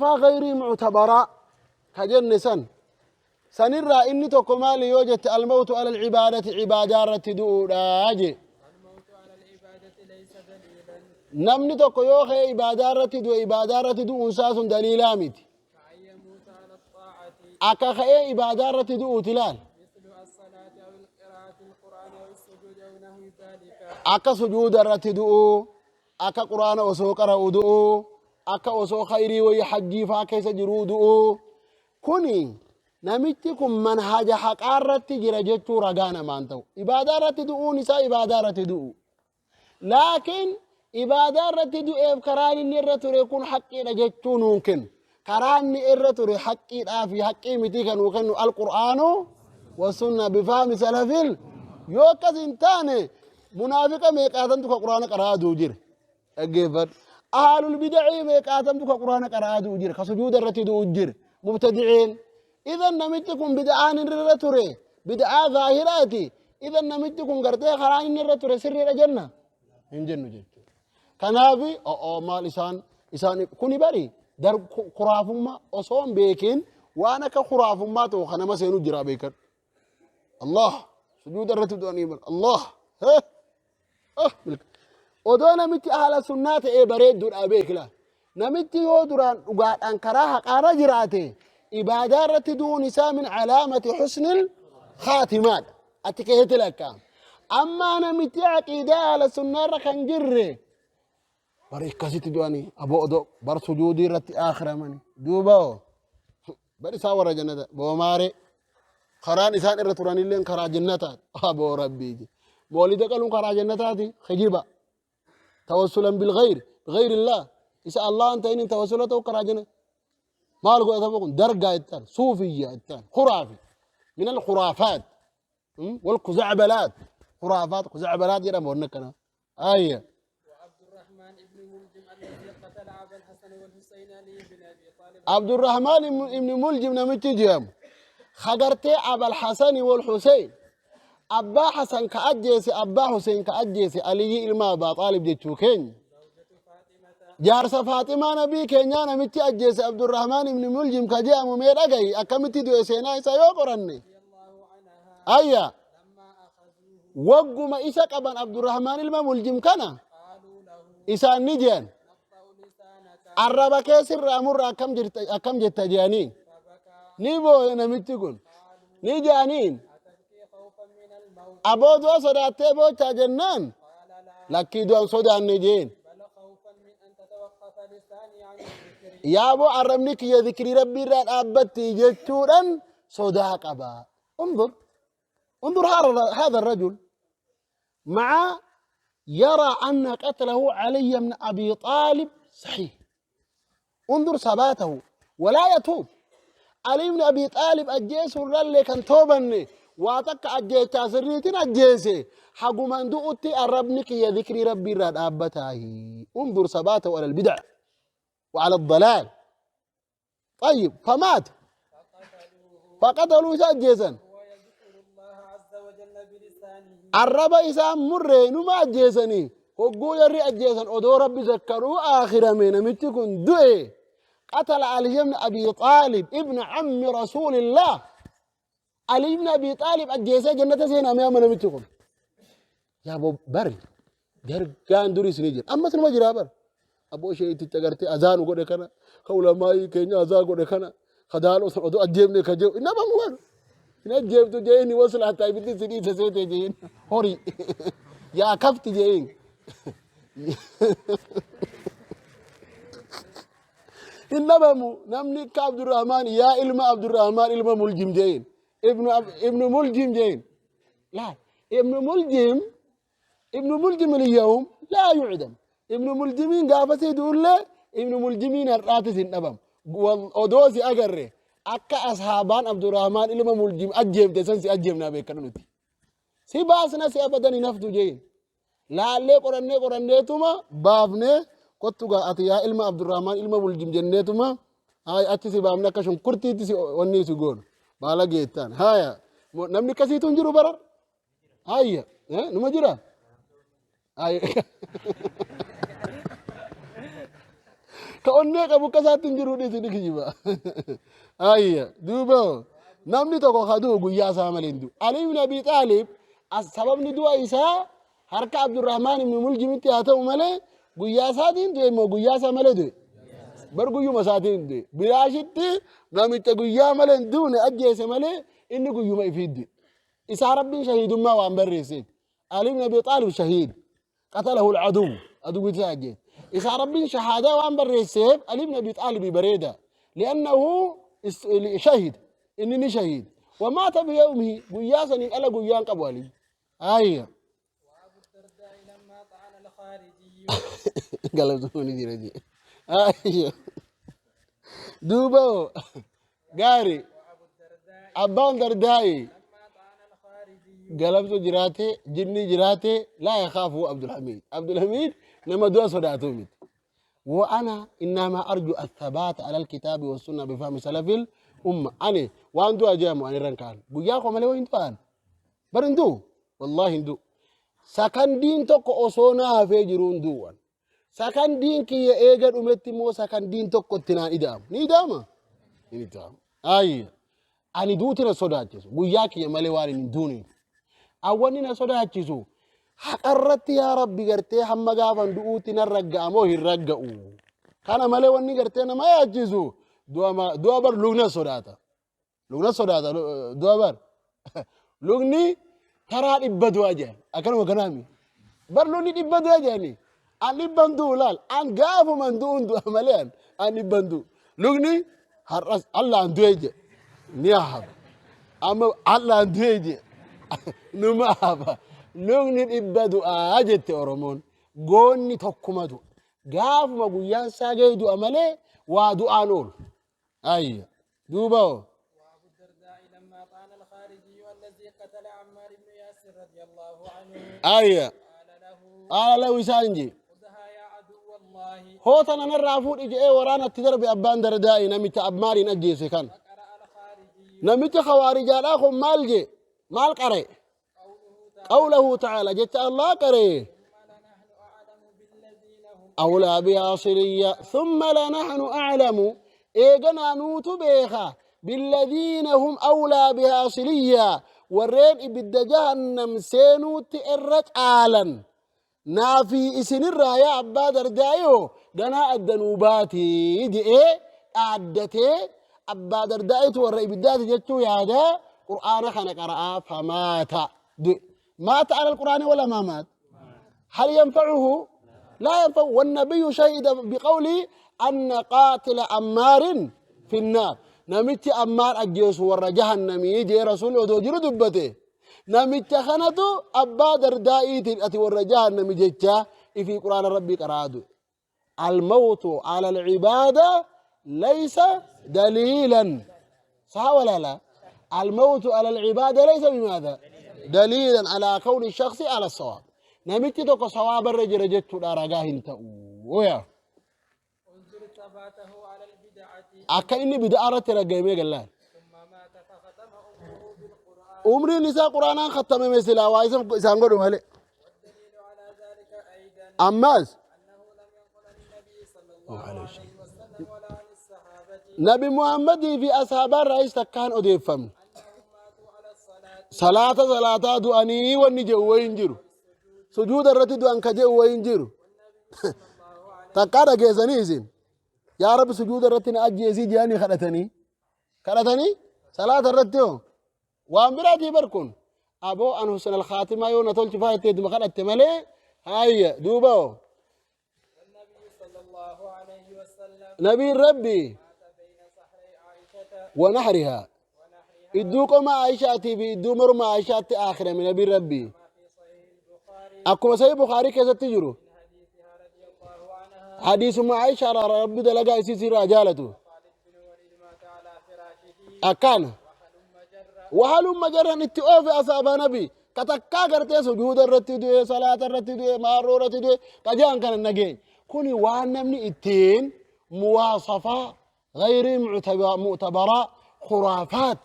Faa gayrii muctabaraa ka jenne san sanirraa inni tokko maali yoo jette almawtu ala alcibaadati cibaadaa irratti du'uudha jee. الموت على العبادة ليس دليلا. Namni tokko yoo ka'e ibaadaa irratti du'e, ibaadaa irratti du'uun isaa sun daliilaa miti. كأن يموت على الطاعة. Akka ka'ee ibaadaa irratti du'uuti ilaal. مثل الصلاة أو القراءة القرآن أو السجود أو نحو ذلك. Akka sujuuda irratti du'uu, akka quraana osoo qara'u du'uu, akka osoo khayrii wayii hajjii faa keessa jiruu du'uu, kuni namichi kun manhaja haqaa irratti jira jechuu ragaa namaan ta'u. Ibaadaa irratti du'uun isaa ibaadaa irratti du'u, laakiin ibaadaa irratti du'eef karaan inni irra ture kun haqqiidha jechuu nuun kennu. Karaa inni irra ture haqqiidhaa fi haqqii mitii kan nuu kennu alqur'aanu wasunna bifaami salafil. Yoo akkas hin taane munaafiqa meeqaatamtu ka quraana qara'aa du'u jira? Dhaggeeffadhu, ahlul bidacii meeqaatamtu ka quraana qara'aa du'u jira, ka sujuuda irratti du'u jira, mubtadiciin? Idan namichi kun bida'aan inni irra ture bida'aa zaahiraati. Idan namichi kun gartee karaan inni irra ture sirriidha jenna hin jennu jechuudha. Kanaaf o'oo maal isaan kuni bari dar kuraafummaa osoo hin beekin waan akka kuraafummaa ta'u kan nama seenu jira, beekadhu. Allah sujuuda irratti du'anii bar Allah. Odoo namichi ahla sunnaa ta'ee bareedduudha beekla. Namichi yoo duraan dhugaadhaan karaa haqaarra jiraate, ibaadaa irratti du'uun isaa min calaamati husnil khaatimaadha. Achi keessatti lakkaa'ama. Ammaa namichi aqiidaa ahla sunnaarra kan jirre bari akkasitti du'anii aboo odoo bar sujuudii irratti aakiramanii duuba hoo bar isaan warra jannata boomaaree karaan isaan irra turanilleen karaa jannataati. Aboo rabbiiti, moolida qaluun karaa jannataati. Kijiba tawassulan bilghayr bighayrillah, isa Allah hin ta'inin tawassula ta'u karaa jannata maal godhatama? Kun dargaa ittaan suufiyya ittaan khuraafi min alkhuraafaat walkuzacbalaat, khuraafaat kuzacbalaat jedhama wanni akkana ayya. وعبد الرحمن بن ملجم الذي قتل أبا الحسن والحسين علي بن أبي طالب. Abdurrahmaan ibn Muljim namichi jedhamu hagartee Abal Hasani wal Husein, abbaa Hasan ka ajjeese, abbaa Hussein ka ajjeese, Aliyyi ilma Abbaa Xaalib jechuu keenya, زوجة فاطمة. Jaarsa Faaximaa nabii keenyaa namichi ajjeese Abdurrahmaan ibn Muljim ka jedhamu, mee dhagayi, akkamitti du'e seenaa isaa yoo qoranne? رضي الله عنها. Ayya. لما أخذوه Wagguma isa qaban Abdurrahmaan ilma Muljim kana قالوا له isaan ni je'an نقطع لسانك. Arraba keessirraa murra, akkam jirta, akkam jetta je'aniin. فبكى. Ni booye namichi kun. Ni je'aniin أتبكي خوفا من الموت؟ Aboo du'a sodaattee boochaa jennaan قال لا. Lakkii, du'an sodaanne jeen. بل خوفا من أن تتوقف لساني عن الذكر. Yaaboo arrabni kiyya zikrii rabbii irraa dhaabbatti jechuudhaan sodaa qaba. انظر انظر، هذا الرجل مع يرى أن قتله علي بن أبي طالب صحيح، انظر ثباته ولا يتوب. علي بن أبي طالب أجيس الرلي كان توبني واتك أجيس سريتين أجيس حقومان دؤتي الربنك يا ذكري ربي راد أبتاه. انظر ثباته على البدع وعلى الضلال. طيب، فمات فقتلوه أجيسا وهو يذكر الله عز وجل بلسانه. Arraba isaan murree numa ajjeesanii. Hogguu jarri ajjeesan odoo rabbi zakkaruu aakhirame namichi kun du'e. قتل علي بن أبي طالب ابن عم رسول الله، علي بن أبي طالب أجيسee jannata seenaa amma namichi kun? Yaa bari dargaan duris ni jira, ammas numa jira bar. Aboo ishee itti agartee azaanu godhe kana, ka ulamaa'ii keenya azaa godhe kana, ka daaloo san odoo ajjeefne ka jedhu nama bar hin ajjeeftu jeeni, waslaataa ibiddi si dhiise seete jeen, horii yaa kafti jeen. Hin dhabamu namni akka Abdurrahmaan yaa ilma Abdurrahmaan ilma Muljim jeen, ibnu Muljim jeen. لا ابن ملجم، ابن ملجم اليوم لا يعدم. ابن ملجمين gaafasii duullee ibnu Muljimiin har'aatis hin dhabamu. Odoo si agarre akka ashaabaan Abdurrahmaan ilma Muljim ajjeefte san si ajjeefnaa, beekadhu, nuti si baasna, si abadan hin haftu jeen. Laallee qorannee qoranneetuma baafnee, kottu gaa ati yaa ilma Abdurrahmaan ilma Muljim jenneetuma, haay achi si baafne, akka shunkurtiitti si wanni si goonu baala geettaan. Haya, namni akkasiitu hin jiru barar. Hayya, numa jira. Hayya. Ka onnee qabu akka isaatti hin jiru dhiisi ni kijiba. Ayya duuba namni tokko ka du'u guyyaa isaa malee hin du'u. Ali ibn Abi Xaalib as sababni du'a isaa harka Abdurrahmaan ibn Muljimitti haa ta'u malee guyyaa isaatiin du'e immoo guyyaa isaa malee du'e. Bar guyyuma isaatiin du'e. Bilaashitti namicha guyyaa malee hin duune ajjeese malee inni guyyuma ifii du'e. Isaa Rabbiin shahiidummaa waan barreesseef. Ali ibn Abi Xaalib shahiid. Qatalahu al-aduw. Aduwwi isaa ajjeese. Isaa Rabbiin shahaadaa waan barreesseef Ali ibn Abi Xaalib bareeda. Li'annahu shahid. Inni ni shahiid. Wamaata biyawmihi guyyaa saniin ala guyyaan qabu Ali. Ayya. وأبو الدرداء لما طعن الخارجي Galatoonni jira jee. Ayya. Duuba hoo gaari وأبو الدرداء abbaan dardaa'i لما طعن الخارجي galamsu jiraate jinni jiraate laa yakaafu Abdulhamiid. Abdulhamiid nama du'a sodaatu miti. وأنا إنما أرجو الثبات على الكتاب والسنة بفهم سلف الأمة أنا وأن دعاء جامو أنا رنكان بياكم مالي وين دعاء برندو والله هندو sakandiin tokko osoo naa hafee jiru hin du'an. Sakandiin kiyya eega dhumetti immoo sakandiin tokko itti naan ida'amu. Ni ida'ama? Hin ida'amu. Ayya. Ani duuti na sodaachisu. Guyyaa kiyya malee waan hin duuniif. Awwanni na sodaachisu haqarratti yaa Rabbi gartee hamma gaafan du'uutti nan ragga'a moo hin ragga'u. Kana malee wanni gartee nama yaachisu du'a bar lugna sodaata. Lugna sodaata du'a bar. Lugni taraa dhibba du'a jedhan. Akkanuma kanaami. Bar lugni dhibba du'a jedhani. An dhibban du'u laal. An gaafuman du'uun du'a malee an an dhibban du'u. Lugni har'as Allaan du'e jedhe. Ni hafa. Amma Allaan du'e jedhe. Numa hafa. Lugni dhibba du'aa jette Oromoon. Goonni tokkuma du'a. Gaafuma guyyaan isaa ga'e du'a malee waa du'aan oolu. Ayya. Duuba hoo. وأبو الدرداء لما طعن الخارجي الذي قتل عمار بن ياسر رضي الله عنه Ayya. قال له Qaala lahu isaan jee. خذها يا عدو الله Hoo tana narraa fuudhi je'ee waraana itti darbe abbaan dardaa'i namicha Ammaariin ajjeese kan. فقرأ الخارجي Namicha kawaarijaadhaa kun maal jee? Maal qara'e? قوله تعالى Qawlahu ta'ala jecha Allah qara'e. ثم لنحن أعلم بالذين هم أولى بها صليا ثم لنحن أعلم إيغنا نوت بيخا بالذين هم أولى بها صليا warreen ibidda jahannam seenuutti irra caalan naafii isinirraa yaa abbaa dardaayoo ganaa addanuu baatii je'ee dhaaddatee abbaa dardaa'itu warra ibiddaati jechuu yaada qur'aana kana qara'aa famaata du'e maata ala alqur'aani wala maa maat هل ينفعه؟ لا ينفعه والنبي شهد بقوله أن قاتل أمار في النار نمت أمار أجيس ور جهنم يجي رسول ودو جرو دبته نمت خنتو أبا دردائي أتي ور جهنم جيتشا في قرآن ربي قرادو الموت على العبادة ليس دليلا صح ولا لا؟ الموت على العبادة ليس بماذا؟ دليلا على كون الشخص على الصواب namichi tokko sawaaba irra jira jechuudha ragaa hin ta'u yaa انظر ثباته على البدعة akka inni bid'aa irratti raggaimee gallaan ثم مات فختم عمره بالقرآن umriin isaa quraanaan khattamame silaa waa isaan godhu malee والدليل على ذلك أيضا ammaas أنه لم ينقل عن النبي صلى الله عليه وسلم ولا عن الصحابة nabi muhammadii fi ashaabaan raayis takkaan odeeffamne أنهم ماتوا على الصلاة salaata salaataa du'anii wanni jedhu wayi hin jiru sujuuda irratti du'an ka jedhu wayi hin jiru takkaa dhageessanii isin yaa rabbi sujuuda irratti na ajjeesii jedhanii kadhatanii kadhatanii salaata irratti hoo waan biraatii bar kun aboo an husna alkhaatimaa yoo na tolchi faa jetteetuma kadhatte malee hayya duuba hoo والنبي صلى الله عليه وسلم nabiin rabbi مات بين صحراء عائشة ونحرها ونحرها idduu qoma Aayishaatii fi idduu morma Aayishaatti aakhirame nabiin rabbi كما في صحيح البخاري akkuma sahih Bukhaarii keessatti jiru من حديثها رضي الله عنها hadiisuma Aayishaa irraa rabbi dalagaa isii sirraa jaalatu خالد بن وليد مات على فراشه akkana وهلم جرا wahalumma jarran itti oofe asaabaa nabi ka takkaa gartee sujuuda irratti du'e salaata irratti du'e maarroo irratti du'e ka jedhan kana nageenya kuni waan namni ittiin muwaasafaa gayrii mu'tabaraa khuraafaat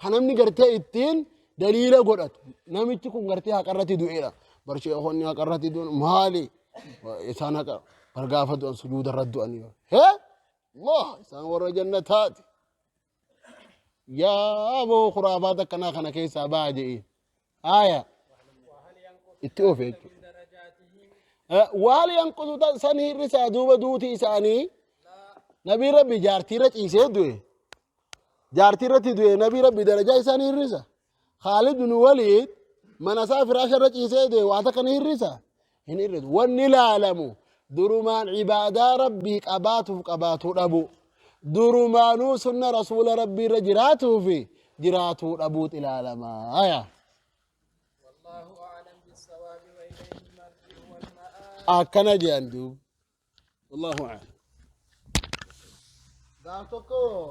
ka namni gartee ittiin daliila godhatu namichi kun gartee haqa irratti du'eedha bar sheekonni haqa irratti du'an maali isaan haqa Bar gaafa du'an sujuuda irra du'anii bar. Hee? Allah isaan warra jannataati. Yaa boo khuraafaat akkanaa kana keessaa ba'a je'e. Haaya. Itti oofe jechuudha. Waal yanqusu san hir'isaa duuba duuti isaanii nabii rabbi jaartiirra ciisee du'e. Jaartii irratti du'e nabii rabbi darajaa isaa ni hir'isa. Khaalid bin Waliid mana isaa firaasha irra ciisee du'e waa takka ni hir'isa. Hin hir'isu. Wanni ilaalamu durumaan ibaadaa rabbii qabaatuuf qabaatuu dhabu. Durumaanuu sunna rasuula rabbii irra jiraatuu fi jiraatuu dhabuut ilaalama. Aya. Wallaahu a'lam bissawaabi wa ilayhi marji'u wal ma'aab. Akkana jedhan duuba. Wallaahu a'lam. Gaaf tokko